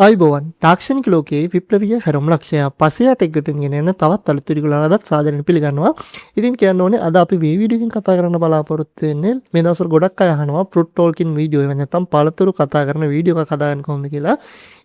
ආයුබෝවන්. තාක්ෂණික ලෝකයේ විප්ලවීය හැරොම් ලක්ෂය පසයට එකතුවෙන් ගෙන එන තවත් අලුත් වීඩියෝ අදත් සාදරයෙන් පිළිගන්නවා. ඉතින් කියන්න ඕනේ, අද අපි මේ වීඩියෝ එකෙන් කතා කරන්න බලාපොරොත්තු වෙන්නේ මේ දවස්වල ගොඩක් අය අහනවා ෆෘට් ටෝකින් වීඩියෝ එහෙම නැත්නම් පළතුරු කතා කරන වීඩියෝ එකක් හදාගන්න කොහොමද කියලා.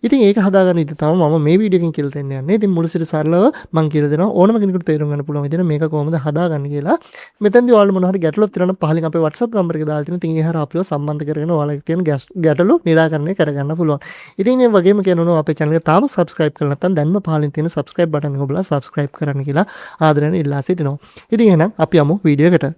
ඉතින් ඒක හදාගන්න ඉතින් තමයි මම මේ වීඩියෝ එකෙන් කියලා දෙන්න යන්නේ. ඉතින් මුල සිට සරලව මම කියලා දෙනවා, ඕනම කෙනෙකුට තේරුම් ගන්න පුළුවන් විදිහට මේක කොහොමද හදාගන්න කියලා. මෙතෙන්දී ඔයාලට මොන හරි ගැටලුවක් තියෙනවා නම් පහලින් අපේ WhatsApp number එක දාලා තියෙනවා. ඉතින් ඒ හරහා අපිව සම්බන්ධ කරගෙන ඔයාලගේ තියෙන ගැටලු නිරාකරණය කරගන්න පුළුවන්. ඉතින් ඒ වගේම කියනවා, අපේ channel එක තාම subscribe කරලා නැත්නම් දැන්ම පහලින් තියෙන subscribe button එක ඔබලා subscribe කරන්න කියලා ආදරයෙන් ඉල්ලා සිටිනවා. ඉතින් එහෙනම් අපි යමු වීඩියෝ එකට.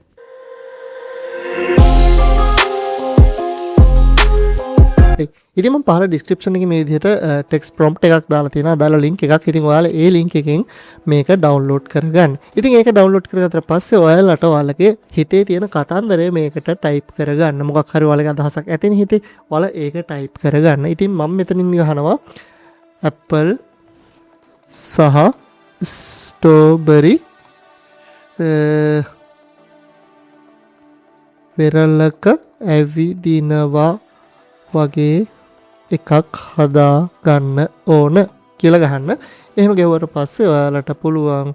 ඉතින් මම පහළ ඩිස්ක්‍රිප්ෂන් එකේ මේ විදිහට ටෙක්ස්ට් ප්‍රොම්ප්ට් එකක් දාලා තියෙනවා, අදාළ ලින්ක් එකක්. ඉතින් ඔයාලා ඒ ලින්ක් එකෙන් මේක ඩවුන්ලෝඩ් කරගන්න. ඉතින් ඒක ඩවුන්ලෝඩ් කරගත්තට පස්සේ ඔයාලට ඔයාලගේ හිතේ තියෙන කතන්දරය මේකට ටයිප් කරගන්න. මොකක් හරි ඔයාලගේ අදහසක් ඇතිනේ හිතේ. ඔයාලා ඒක ටයිප් කරගන්න. ඉතින් මම මෙතනින් ගහනවා ඇපල් සහ ස්ට්‍රෝබෙරි වෙරළක ඇවිදිනවා වගේ එකක් හදා ගන්න ඕන කියලා ගහන්න. එහෙම ගැහුවට පස්සේ ඔයාලට පුළුවන්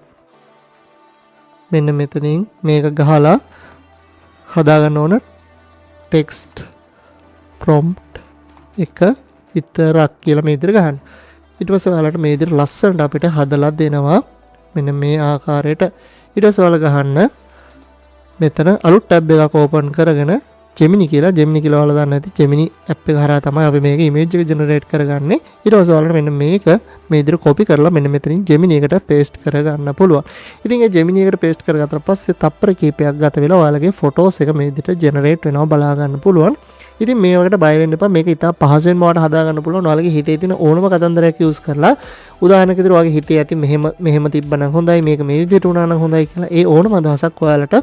මෙන්න මෙතනින් මේක ගහලා හදාගන්න ඕන ටෙක්ස්ට් ප්‍රොම්ප්ට් එක විතරක් කියලා මේ විදිහට ගහන්න. ඊට පස්සේ ඔයාලට මේ විදිහට ලස්සනට අපිට හදලා දෙනවා මෙන්න මේ ආකාරයට. ඊට පස්සේ ඔයාලා ගහන්න මෙතන අලුත් ටැබ් එකක් ඕපන් කරගෙන ජෙමිනි කියලා. ජෙමිනි කියලා ඔයාලා දන්න ඇති. ජෙමිනි ඇප් එක හරහා තමයි අපි මේක ඉමේජ් එක ජෙනරේට් කරගන්නේ. ඊට පස්සේ ඔයාලට මෙන්න මේක මේ විදිහට කොපි කරලා මෙන්න මෙතනින් ජෙමිනි එකට පේස්ට් කරගන්න පුළුවන්. ඉතින් ඒ ජෙමිනි එකට පේස්ට් කරගත්තට පස්සේ තප්පර කිහිපයක් ගත වෙලා ඔයාලගේ ෆොටෝස් එක මේ විදිහට ජෙනරේට් වෙනවා බලා ගන්න පුළුවන්. ඉතින් මේ වකට බය වෙන්න එපා. මේක ඉතා පහසුවෙන්ම ඔයාලට හදා ගන්න පුළුවන්. ඔයාලගේ හිතේ තියෙන ඕනම කතන්දරයක් යූස් කරලා, උදාහරණයක් විදිහට ඔයාගේ හිතේ ඇති මෙහෙම මෙහෙම තිබ්බනම් හොඳයි, මේක මේ විදිහට වුණා නම් හොඳයි කියලා ඒ ඕනම අදහසක් ඔයාලට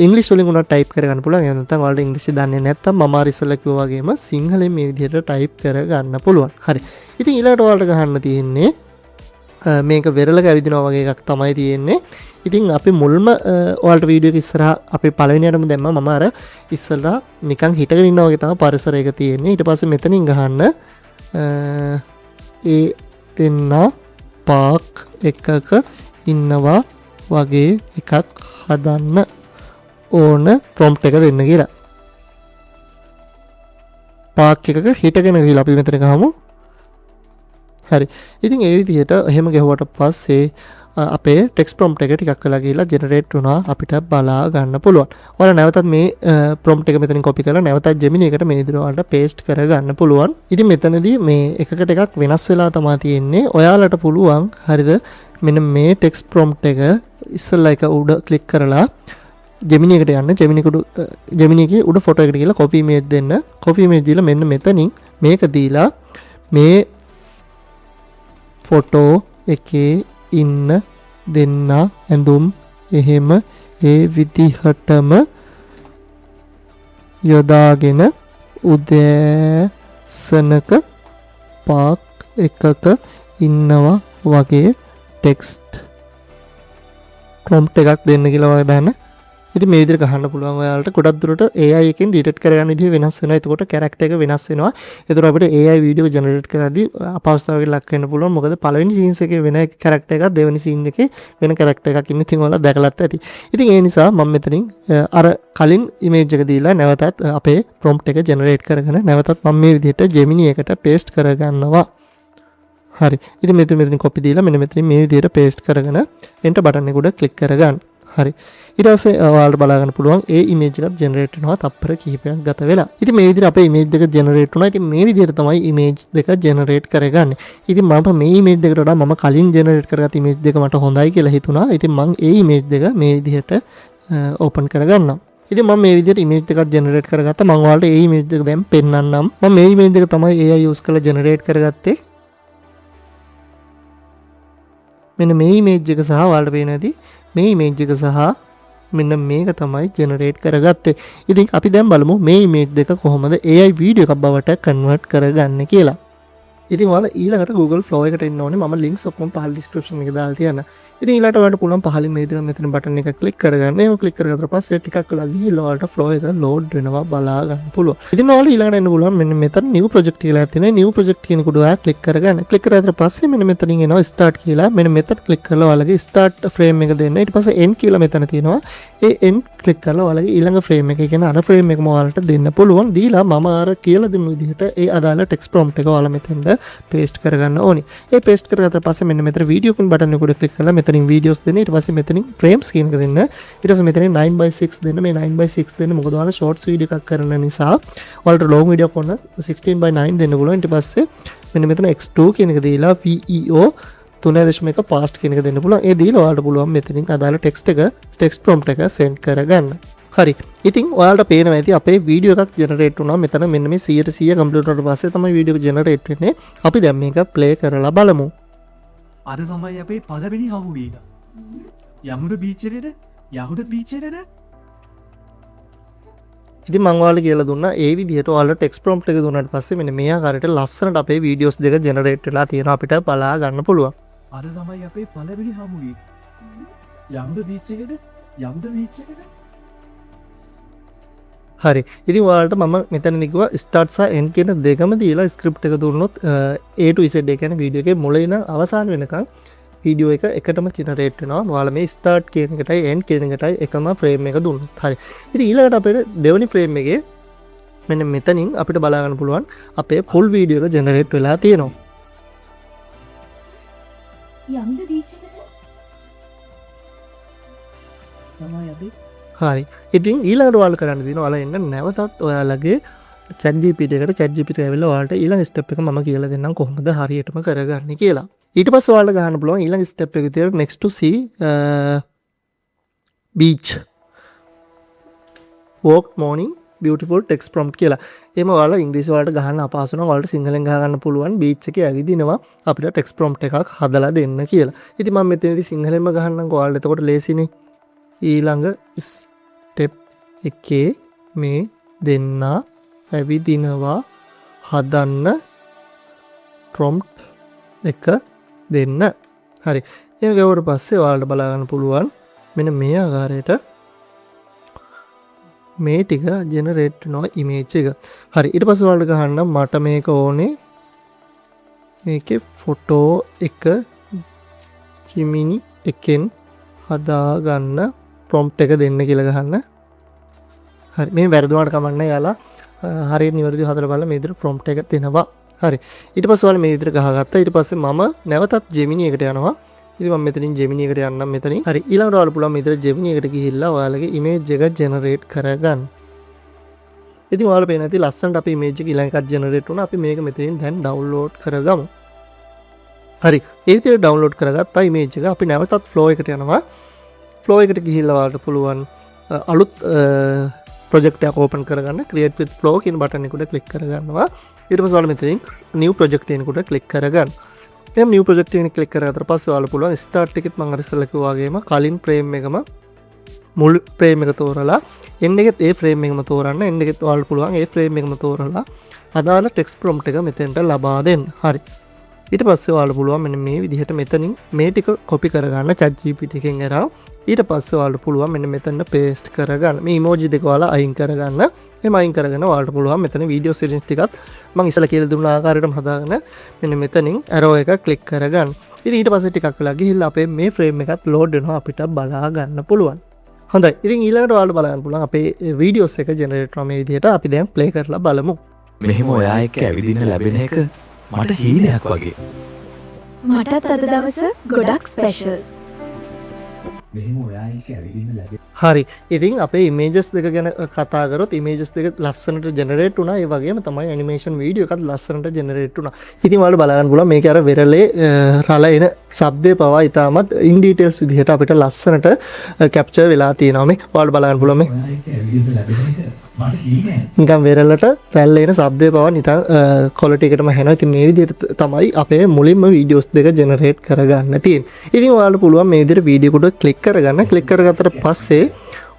ඉංග්‍රීසි වලින් උනත් ටයිප් කරගන්න පුළුවන්. එහෙම නැත්නම් ඔයාලට ඉංග්‍රීසි දන්නේ නැත්නම් මම අර ඉස්සෙල්ලා කිව්වා වගේම සිංහලෙන් මේ විදිහට ටයිප් කරගන්න පුළුවන්. හරි. ඉතින් ඊළඟට ඔයාලට ගහන්න තියෙන්නේ මේක වෙරළක ඇවිදිනවා වගේ එකක් තමයි තියෙන්නේ. ඉතින් අපි මුල්ම ඔයාලට වීඩියෝ එක ඉස්සරහා අපි පළවෙනියටම දැම්මා. මම අර ඉස්සෙල්ලා නිකන් හිටගෙන ඉන්නා වගේ තමයි පරිසරයක තියෙන්නේ. ඊට පස්සේ මෙතනින් ගහන්න ඒ දෙන්න පාක් එකක ඉන්නවා වගේ එකක් හදන්න ඕන ප්‍රොම්ප්ට් එක දෙන්න කියලා. පාක් එකක හිටගෙන කියලා අපි මෙතන ගහමු. හරි. ඉතින් ඒ විදිහට එහෙම ගැහුවට පස්සේ අපේ ටෙක්ස්ට් ප්‍රොම්ප්ට් එක ටිකක් වෙලා ගිහිල්ලා ජෙනරේට් වුණා අපිට බලා ගන්න පුළුවන්. ඔයාලා නැවතත් මේ ප්‍රොම්ප්ට් එක මෙතනින් කොපි කරලා නැවතත් ජෙමිනි එකට මේ විදිහට ඔයාලට පේස්ට් කරගන්න පුළුවන්. ඉතින් මෙතනදී මේ එකකට එකක් වෙනස් වෙලා තමයි තියෙන්නේ. ඔයාලට පුළුවන්, හරිද, මෙන්න මේ ටෙක්ස්ට් ප්‍රොම්ප්ට් එක ඉස්සෙල්ලා එක උඩ ක්ලික් කරලා ජෙමිනි එකට යන්න. ජෙමිනි එකට, ජෙමිනි එකේ උඩ ෆොටෝ එකට ගිහලා කොපි ඉමේජ් දෙන්න. කොපි ඉමේජ් දීලා මෙන්න මෙතනින් මේක දීලා මේ ෆොටෝ එකේ ඉන්න දෙන්න ඇඳුම් එහෙම ඒ විදිහටම යොදාගෙන උදෑසනක පාක් එකක ඉන්නවා වගේ ටෙක්ස්ට් ප්‍රොම්ප්ට් එකක් දෙන්න කියලා ඔයාලා දාන්න. ඉතින් මේ විදිහට ගහන්න පුළුවන් ඔයාලට. ගොඩක් දුරට AI එකෙන් ඩිටෙක්ට් කරගන්න විදිහ වෙනස් වෙනවා. එතකොට කැරක්ටර් එක වෙනස් වෙනවා. එතකොට අපිට AI video generate කරද්දී අපහසුතාවයකට ලක් වෙන්න පුළුවන්. මොකද පළවෙනි සීන්ස් එකේ වෙන කැරක්ටර් එකක්, දෙවෙනි සීන් එකේ වෙන කැරක්ටර් එකක් ඉන්නේ. ඉතින් ඔයාලා දැකලත් ඇති. ඉතින් ඒ නිසා මම මෙතනින් අර කලින් ඉමේජ් එක දීලා නැවතත් අපේ ප්‍රොම්ප්ට් එක ජෙනරේට් කරගෙන නැවතත් මම මේ විදිහට Gemini එකට පේස්ට් කරගන්නවා. හරි. ඉතින් මෙතනින් කොපි දීලා මෙන්න මෙතනින් මේ විදිහට පේස්ට් කරගෙන එන්ටර් බටන් එක උඩ ක්ලික් කරගන්න. හරි. ඊට පස්සේ ඔයාලට බලා ගන්න පුළුවන් ඒ ඉමේජ් එකත් ජෙනරේට් වෙනවා තප්පර කිහිපයක් ගත වෙලා. ඉතින් මේ විදිහට අපේ ඉමේජ් දෙක ජෙනරේට් වුණා. ඉතින් මේ විදිහට තමයි ඉමේජ් දෙක ජෙනරේට් කරගන්නේ. ඉතින් මම මේ ඉමේජ් දෙකට වඩා මම කලින් ජෙනරේට් කරගත්ත ඉමේජ් දෙක මට හොඳයි කියලා හිතුණා. ඉතින් මං ඒ ඉමේජ් දෙක මේ විදිහට ඕපන් කරගන්නම්. ඉතින් මම මේ විදිහට ඉමේජ් දෙකක් ජෙනරේට් කරගත්තා. මං ඔයාලට ඒ ඉමේජ් දෙක දැන් පෙන්නන්නම්. මම මේ ඉමේජ් දෙක තමයි AI use කරලා ජෙනරේට් කරගත්තේ. මෙන්න මේ ඉමේජ් එක සහ ඔයාලට පේන ඇති මේ ඉමේජ් එක සහ මෙන්න මේක තමයි ජෙනරේට් කරගත්තේ. ඉතින් අපි දැන් බලමු මේ ඉමේජ් දෙක කොහොමද AI video එකක් බවට කන්වර්ට් කරගන්නේ කියලා. ඉතින් ඔයාලා ඊළඟට Google Flow එකට එන්න ඕනේ. මම ලින්ක්ස් ඔක්කොම පහළ ඩිස්ක්‍රිප්ෂන් එකේ දාලා තියන්න. ඉතින් ඊළඟට ඔයාලට පුළුවන් පහළින් මේ විදිහට මෙතන බටන් එක ක්ලික් කරගන්න. එහෙම ක්ලික් කරගත්තට පස්සේ ටිකක් වෙලා ගිහිල්ලා ඔයාලට Flow එක ලෝඩ් වෙනවා බලා ගන්න පුළුවන්. ඉතින් ඔයාලා ඊළඟට එන්න පුළුවන් මෙන්න මෙතන new project කියලා එකක් තියෙනවා. New project කියන එකට ඔයා ක්ලික් කරගන්න. ක්ලික් කරගත්තට පස්සේ මෙන්න මෙතනින් එනවා start කියලා. මෙන්න මෙතන ක්ලික් කරලා ඔයාලගේ start frame එක දෙන්න. ඊට පස්සේ end කියලා මෙතන තියෙනවා. ඒ end ක්ලික් කරලා ඔයාලගේ ඊළඟ ෆ්‍රේම් එක, ඒ කියන්නේ අර ෆ්‍රේම් එකම ඔයාලට දෙන්න පුළුවන්. දීලා මම අර කියලා දුන්න විදිහට ඒ අදාළ ටෙක්ස්ට් ප්‍රොම්ප්ට් එක ඔයාලා මෙතෙන්ද පේස්ට් කරගන්න ඕනි. ඒ පේස්ට් කරගත්තට පස්සේ මෙන්න මෙතන වීඩියෝ කියන බටන් එක උඩ ක්ලික් කරලා මෙතනින් වීඩියෝස් දෙන්න. ඊට පස්සේ මෙතනින් ෆ්‍රේම්ස් කියන එක දෙන්න. ඊට පස්සේ මෙතනින් 9x6 දෙන්න. මේ 9x6 දෙන්න මොකද ඔයාලා ෂෝට්ස් වීඩියෝ එකක් කරන නිසා ඔයාලට ලොං වීඩියෝ එකක් ඕන 16x9 දෙන්න පුළුවන්. ඊට පස්සේ මෙන්න මෙතන x2 කියන එක දීලා VEO 3.1 fast කියන එක දෙන්න පුළුවන්. ඒ දීලා ඔයාලට පුළුවන් මෙතනින් අදාළ ටෙක්ස්ට් එක, ටෙක්ස්ට් ප්‍රොම්ප්ට් එක සෙන්ඩ් කරගන්න. හරි. ඉතින් ඔයාලට පේනවා ඇති අපේ වීඩියෝ එකක් ජෙනරේට් වුණා. මෙතන මෙන්න මේ 100% කම්ප්ලීට් වුණාට පස්සේ තමයි වීඩියෝ එක ජෙනරේට් වෙන්නේ. අපි දැන් මේක ප්ලේ කරලා බලමු. අද තමයි අපේ පළවෙනි හමුවීම. යමුද බීච් එකට? යමුද බීච් එකට? ඉතින් මං ඔයාලට කියලා දුන්නා ඒ විදිහට ඔයාලට ටෙක්ස්ට් ප්‍රොම්ප්ට් එක දුන්නාට පස්සේ මෙන්න මේ ආකාරයට ලස්සනට අපේ වීඩියෝස් දෙක ජෙනරේට් වෙලා තියෙනවා අපිට බලා ගන්න පුළුවන්. අද තමයි අපේ පළවෙනි හමුවීම. යමුද බීච් එකට? යමුද බීච් එකට? හරි. ඉතින් ඔයාලට මම මෙතනදි කිව්වා ස්ටාර්ට් සහ එන්ඩ් කියන දෙකම දීලා ස්ක්‍රිප්ට් එක දුන්නොත් A to Z, ඒ කියන්නේ වීඩියෝ එකේ මුල ඉඳන් අවසාන වෙනකන් වීඩියෝ එක එකටම ජෙනරේට් වෙනවා. ඔයාලා මේ ස්ටාර්ට් කියන එකටයි එන්ඩ් කියන එකටයි එකම ෆ්‍රේම් එක දුන්නොත්. හරි. ඉතින් ඊළඟට අපිට දෙවෙනි ෆ්‍රේම් එකේ මෙන්න මෙතනින් අපිට බලා ගන්න පුළුවන් අපේ ෆුල් වීඩියෝ එක ජෙනරේට් වෙලා තියෙනවා. යමුද බීච් එකට? තමයි අපේ හරි. ඉතින් ඊළඟට ඔයාලා කරන්න තියෙනවා ඔයාලා එන්න නැවතත් ඔයාලගේ chat GPT එකට. Chat GPT ඇවිල්ලා ඔයාලට ඊළඟ ස්ටෙප් එක මම කියලා දෙන්නම් කොහොමද හරියටම කරගන්නේ කියලා. ඊට පස්සේ ඔයාලට ගහන්න පුළුවන් ඊළඟ ස්ටෙප් එක විදියට next to see beach walk morning beautiful text prompt කියලා. එහෙම ඔයාලා ඉංග්‍රීසි වලට ගහන්න අපහසු නම් ඔයාලට සිංහලෙන් ගහ ගන්න පුළුවන් බීච් එකේ ඇවිදිනවා අපිට ටෙක්ස්ට් ප්‍රොම්ප්ට් එකක් හදලා දෙන්න කියලා. ඉතින් මම මෙතනදී සිංහලෙන්ම ගහන්නම්, ඔයාලට එතකොට ලේසිනේ. ඊළඟ ස්ටෙප් එකේ මේ දෙන්නා ඇවිදිනවා හදන්න ප්‍රොම්ප්ට් එක දෙන්න. හරි. එහෙම ගැහුවට පස්සේ ඔයාලට බලා ගන්න පුළුවන් මෙන්න මේ ආකාරයට මේ ටික ජෙනරේට් වෙනවා ඉමේජ් එක. හරි. ඊට පස්සේ ඔයාලට ගහන්න මට මේක ඕනේ මේකේ ෆොටෝ එක ජෙමිනි එකෙන් හදාගන්න ප්‍රොම්ප්ට් එක දෙන්න කියලා ගහන්න. හරි. මේ වැරදුනාට කමක් නෑ, යාලා හරියට නිවැරදිව හදලා බලලා මේ විදිහට ප්‍රොම්ප්ට් එක දෙනවා. හරි. ඊට පස්සේ ඔයාලා මේ විදිහට ගහගත්තා. ඊට පස්සේ මම නැවතත් ජෙමිනි එකට යනවා. ඉතින් මම මෙතනින් ජෙමිනි එකට යන්නම් මෙතනින්. හරි. ඊළඟට ඔයාලා පුළුවන් මේ විදිහට ජෙමිනි එකට ගිහිල්ලා ඔයාලගේ ඉමේජ් එක ජෙනරේට් කරගන්න. ඉතින් ඔයාලා පේන ඇති ලස්සනට අපේ ඉමේජ් එක ඊළඟ එකක් ජෙනරේට් වුණා. අපි මේක මෙතනින් දැන් ඩවුන්ලෝඩ් කරගමු. හරි. ඒ විදිහට ඩවුන්ලෝඩ් කරගත්තා ඉමේජ් එක. අපි නැවතත් ෆ්ලෝ එකට යනවා. ෆ්ලෝ එකට ගිහිල්ලා ඔයාලට පුළුවන් අලුත් ප්‍රොජෙක්ට් එකක් ඕපන් කරගන්න. Create with Flow කියන බටන් එක උඩ ක්ලික් කරගන්නවා. ඊට පස්සේ ඔයාලා මෙතනින් new project එක උඩ ක්ලික් කරගන්න. එහෙනම් new project එක ක්ලික් කරගත්තට පස්සේ ඔයාලා පුළුවන් start එකෙත් මම අර ඉස්සෙල්ලා කිව්වා වගේම කලින් ෆ්‍රේම් එකම මුල් ෆ්‍රේම් එක තෝරලා එන්ඩ් එකෙත් ඒ ෆ්‍රේම් එකම තෝරන්න. එන්ඩ් එකෙත් ඔයාලට පුළුවන් ඒ ෆ්‍රේම් එකම තෝරලා අදාළ ටෙක්ස්ට් ප්‍රොම්ප්ට් එක මෙතෙන්ට ලබා දෙන්න. හරි. ඊට පස්සේ ඔයාලට පුළුවන් මෙන්න මේ විදිහට මෙතනින් මේ ටික කොපි කරගන්න chat GPT එකෙන් අරන්. ඊට පස්සේ ඔයාලට පුළුවන් මෙන්න මෙතන පේස්ට් කරගන්න. මේ ඉමෝජි දෙක ඔයාලා අයින් කරගන්න. එහෙම අයින් කරගෙන ඔයාලට පුළුවන් මෙතන වීඩියෝ සීරීස් ටිකත් මං ඉස්සෙල්ලා කියලා දුන්න ආකාරයටම හදාගෙන මෙන්න මෙතනින් ඇරෝ එක ක්ලික් කරගන්න. ඉතින් ඊට පස්සේ ටිකක් වෙලා ගිහිල්ලා අපේ මේ ෆ්‍රේම් එකත් ලෝඩ් වෙනවා අපිට බලා ගන්න පුළුවන්. හොඳයි. ඉතින් ඊළඟට ඔයාලට බලන්න පුළුවන් අපේ වීඩියෝස් එක ජෙනරේට් වෙනවා මේ විදිහට. අපි දැන් ප්ලේ කරලා බලමු. මෙහෙම ඔයා එක්ක ඇවිදින්න ලැබෙන එක මට හීනයක් වගේ. මටත් අද දවස ගොඩක් ස්පෙෂල්. මෙහෙම ඔයා එක්ක ඇවිදින්න ලැබෙන හරි. ඉතින් අපේ ඉමේජස් දෙක ගැන කතා කරොත් ඉමේජස් දෙක ලස්සනට ජෙනරේට් වුණා. ඒ වගේම තමයි ඇනිමේෂන් වීඩියෝ එකත් ලස්සනට ජෙනරේට් වුණා. ඉතින් ඔයාලට බලා ගන්න පුළුවන් මේක අර වෙරළේ රළ එන ශබ්දය පවා ඉතාමත් ඉන් ඩීටේල්ස් විදිහට අපිට ලස්සනට කැප්චර් වෙලා තියෙනවා. මේ ඔයාලට බලා ගන්න පුළුවන් මේ ඔයා එක්ක ඇවිදින්න ලැබෙන එක මට හීනයක්. නිකන් වෙරළට රැල්ල එන ශබ්දය පවා නිකන් ක්වොලිටි එකටම ඇහෙනවා. ඉතින් මේ විදිහට තමයි අපේ මුලින්ම වීඩියෝස් දෙක ජෙනරේට් කරගන්න තියෙන්නේ. ඉතින් ඔයාලට පුළුවන් මේ විදිහට වීඩියෝ එකට ක්ලික් කරගන්න. ක්ලික් කරගත්තට පස්සේ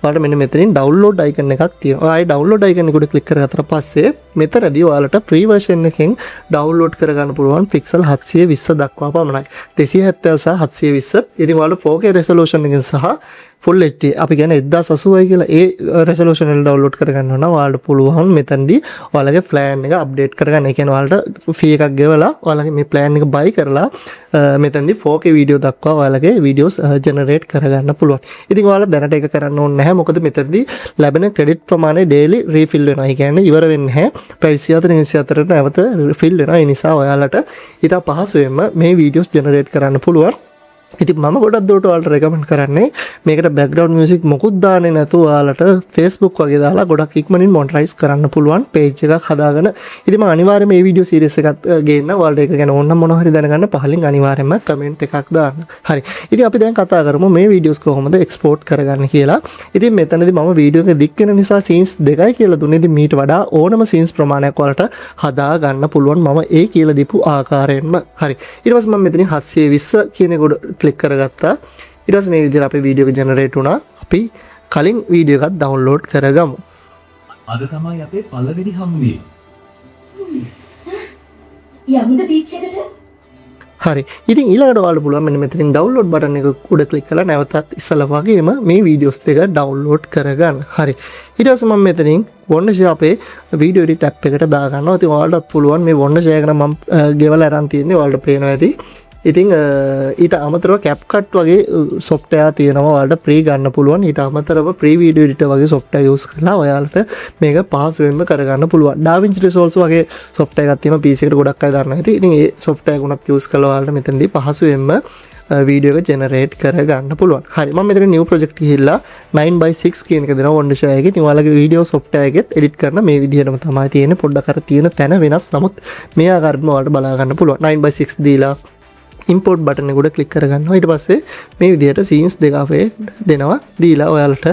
ඔයාලට මෙන්න මෙතනින් ඩවුන්ලෝඩ් අයිකන් එකක් තියෙනවා. ඔයා ඒ ඩවුන්ලෝඩ් අයිකන් එක උඩ ක්ලික් කරගත්තට පස්සේ මෙතනදී ඔයාලට ෆ්‍රී වර්ෂන් එකෙන් ඩවුන්ලෝඩ් කරගන්න පුළුවන් පික්සල් 720 දක්වා පමණයි. 270 සහ 720. ඉතින් ඔයාලට 4K resolution එකෙන් සහ Full HD, අපි කියන්නේ 1080යි කියලා, ඒ රෙසලූෂන් වල ඩවුන්ලෝඩ් කරගන්න ඕන නම් ඔයාලට පුළුවන් මෙතනදී ඔයාලගේ ප්ලෑන් එක අප්ඩේට් කරගන්න. ඒ කියන්නේ ඔයාලට ෆී එකක් ගෙවලා ඔයාලගේ මේ ප්ලෑන් එක බයි කරලා මෙතනදී 4K video දක්වා ඔයාලගේ වීඩියෝස් ජෙනරේට් කරගන්න පුළුවන්. ඉතින් ඔයාලා දැනට ඒක කරන්න ඕනේ නැහැ. මොකද මෙතනදී ලැබෙන ක්‍රෙඩිට් ප්‍රමාණය ඩේලි රීෆිල් වෙනවා. ඒ කියන්නේ ඉවර වෙන්නේ නැහැ. පැය 24 24ට නැවත ෆිල් වෙනවා. ඒ නිසා ඔයාලට ඉතා පහසුවෙන්ම මේ වීඩියෝස් ජෙනරේට් කරන්න පුළුවන්. ඉතින් මම ගොඩක් දුරට ඔයාලට රෙකමන්ඩ් කරන්නේ මේකට බැක්ග්‍රවුන්ඩ් මියුසික් මොකුත් දාන්නේ නැතුව ඔයාලට Facebook වගේ දාලා ගොඩක් ඉක්මනින් මොනිටයිස් කරන්න පුළුවන් පේජ් එකක් හදාගෙන. ඉතින් මම අනිවාර්යයෙන්ම මේ වීඩියෝ සීරීස් එකත් ගේන්න. ඔයාලට ඒක ගැන ඕන නම් මොනවා හරි දැනගන්න පහලින් අනිවාර්යයෙන්ම කමෙන්ට් එකක් දාන්න. හරි. ඉතින් අපි දැන් කතා කරමු මේ වීඩියෝස් කොහොමද එක්ස්පෝර්ට් කරගන්න කියලා. ඉතින් මෙතනදී මම වීඩියෝ එක දික් වෙන නිසා සීන්ස් දෙකයි කියලා දුන්නේ. ඉතින් මීට වඩා ඕනම සීන්ස් ප්‍රමාණයක් ඔයාලට හදා ගන්න පුළුවන් මම ඒ කියලා දීපු ආකාරයෙන්ම. හරි. ඊට පස්සේ මම මෙතනින් 720 කියන එක උඩ ක්ලික් කරගත්තා. ඊට පස්සේ මේ විදිහට අපේ වීඩියෝ එක ජෙනරේට් වුණා. අපි කලින් වීඩියෝ එකක් ඩවුන්ලෝඩ් කරගමු. අද තමයි අපේ පළවෙනි හමුවීම. යමුද බීච් එකට? හරි. ඉතින් ඊළඟට ඔයාලට පුළුවන් මෙන්න මෙතනින් ඩවුන්ලෝඩ් බටන් එක උඩ ක්ලික් කරලා නැවතත් ඉස්සලා වගේම මේ වීඩියෝස් දෙක ඩවුන්ලෝඩ් කරගන්න. හරි. ඊට පස්සේ මම මෙතනින් Wondershare අපේ වීඩියෝ එඩිට් ඇප් එකට දාගන්නවා. ඉතින් ඔයාලටත් පුළුවන් මේ Wondershare එක නම් මම ගෙවලා අරන් තියෙන්නේ. ඔයාලට පේනවා ඇති. ඉතින් ඊට අමතරව CapCut වගේ සොෆ්ට්වෙයාර් තියෙනවා, ඔයාලට ෆ්‍රී ගන්න පුළුවන්. ඊට අමතරව ෆ්‍රී වීඩියෝ එඩිටර් වගේ සොෆ්ට්වෙයාර් යූස් කරලා ඔයාලට මේක පහසුවෙන්ම කරගන්න පුළුවන්. DaVinci Resolve වගේ සොෆ්ට්වෙයාර් එකක් තියෙනවා PC එකට, ගොඩක් අය දන්නවා ඇති. ඉතින් ඒ සොෆ්ට්වෙයාර් එක උනත් යූස් කරලා ඔයාලට මෙතනදී පහසුවෙන්ම වීඩියෝ එක ජෙනරේට් කරගන්න පුළුවන්. හරි, මම මෙතන නිව් ප්‍රොජෙක්ට් ගිහිල්ලා 9x6 කියන එක දෙනවා Wondershare එකේ. ඉතින් ඔයාලගේ වීඩියෝ සොෆ්ට්වෙයාර් එකෙත් එඩිට් කරන මේ විදිහටම තමයි තියෙන්නේ. පොඩ්ඩක් අර තියෙන තැන වෙනස්. නමුත් මේ ආකාරයෙන්ම ඔයාලට බලා ගන්න පුළුවන්. 9x6 දීලා ඉම්පෝට් බටන් එක උඩ ක්ලික් කරගන්නවා. ඊට පස්සේ මේ විදිහට සීන්ස් දෙක අපේ දෙනවා. දීලා ඔයාලට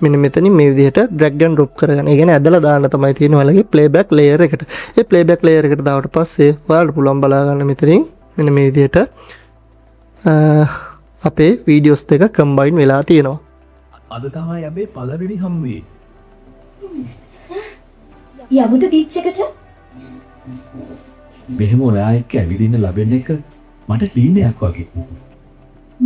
මෙන්න මෙතනින් මේ විදිහට ඩ්‍රැග් ඇන්ඩ් ඩ්‍රොප් කරගන්න. ඒ කියන්නේ ඇදලා දාන්න තමයි තියෙන්නේ ඔයාලගේ ප්ලේබැක් ලේයර් එකට. ඒ ප්ලේබැක් ලේයර් එකට දාවට පස්සේ ඔයාලට පුළුවන් බලා ගන්න මෙතනින් මෙන්න මේ විදිහට අපේ වීඩියෝස් දෙක කම්බයින් වෙලා තියෙනවා. අද තමයි අපේ පළවෙනි හමුවීම. යමුද බීච් එකට? මෙහෙම ඔයා එක්ක ඇවිදින්න ලැබෙන එක මට හීනයක් වගේ.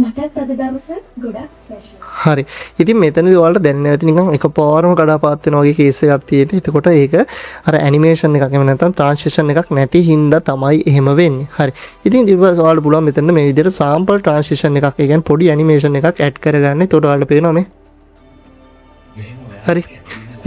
මටත් අද දවස ගොඩක් ස්පෙෂල්. හරි. ඉතින් මෙතනදී ඔයාලට දැනෙන්න ඇති නිකන් එකපාරම කඩාපාත් වෙන වගේ කේස් එකක් තියෙන්නේ. එතකොට ඒක අර ඇනිමේෂන් එකක් එහෙම නැත්නම් ට්‍රාන්සිෂන් එකක් නැති හින්දා තමයි එහෙම වෙන්නේ. හරි. ඉතින් ඊට පස්සේ ඔයාලට පුළුවන් මෙතන මේ විදිහට සාම්පල් ට්‍රාන්සිෂන් එකක්, ඒ කියන්නේ පොඩි ඇනිමේෂන් එකක් ඇඩ් කරගන්න. එතකොට ඔයාලට පේනවා මේ හරි.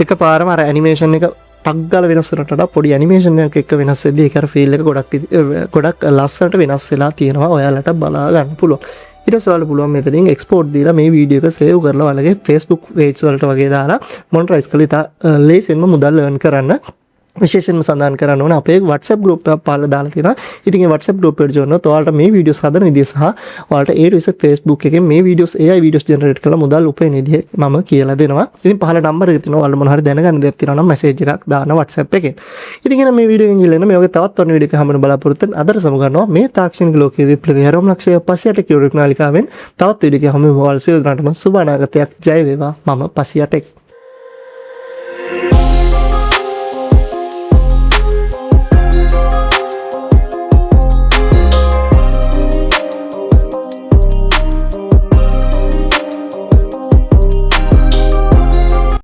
එකපාරම අර ඇනිමේෂන් එක ටක් ගාලා වෙනස් වෙනට වඩා පොඩි ඇනිමේෂන් එකක් එක්ක වෙනස් වෙද්දී ඒක අර ෆීල් එක ගොඩක් ලස්සනට වෙනස් වෙලා තියෙනවා, ඔයාලට බලා ගන්න පුළුවන්. ඊට පස්සේ ඔයාලට පුළුවන් මෙතනින් එක්ස්පෝර්ට් දීලා මේ වීඩියෝ එක සේව් කරලා ඔයාලගේ Facebook page වලට වගේ දාලා මොනිටයිස් කරලා ඉතා ලේසියෙන්ම මුදල් earn කරන්න. විශේෂයෙන්ම සඳහන් කරන්න ඕන අපේ WhatsApp group එකක් පහළ දාලා තියෙනවා. ඉතින් ඒ WhatsApp group එකට join වුණොත් ඔයාලට මේ වීඩියෝස් හදන විදිය සහ ඔයාලට ඒ ටු Z Facebook එකෙන් මේ වීඩියෝස්, AI videos generate කරලා මුදල් උපයන විදිය මම කියලා දෙනවා. ඉතින් පහළ නම්බර් එක තියෙනවා. ඔයාලට මොන හරි දැනගන්න දෙයක් තියෙනවා නම් මැසේජ් එකක් දාන්න WhatsApp එකෙන්. ඉතින් එහෙනම් මේ වීඩියෝ එකෙන් ගිහලා මේ වගේ තවත් ඔන්න වීඩියෝ එකක් හම්බ වෙන බලාපොරොත්තු වෙන අදට සමු ගන්නවා. මේ තාක්ෂණික ලෝකයේ විප්ලවය හැරවුම් ලක්ෂ්‍ය පසියට කියුරික් නාලිකාවෙන් තවත් වීඩියෝ එකක් හම්බ වෙමු. ඔයාලා සියලු දෙනාටම සුබ අනාගතයක්, ජය වේවා. මම පසියටෙක්.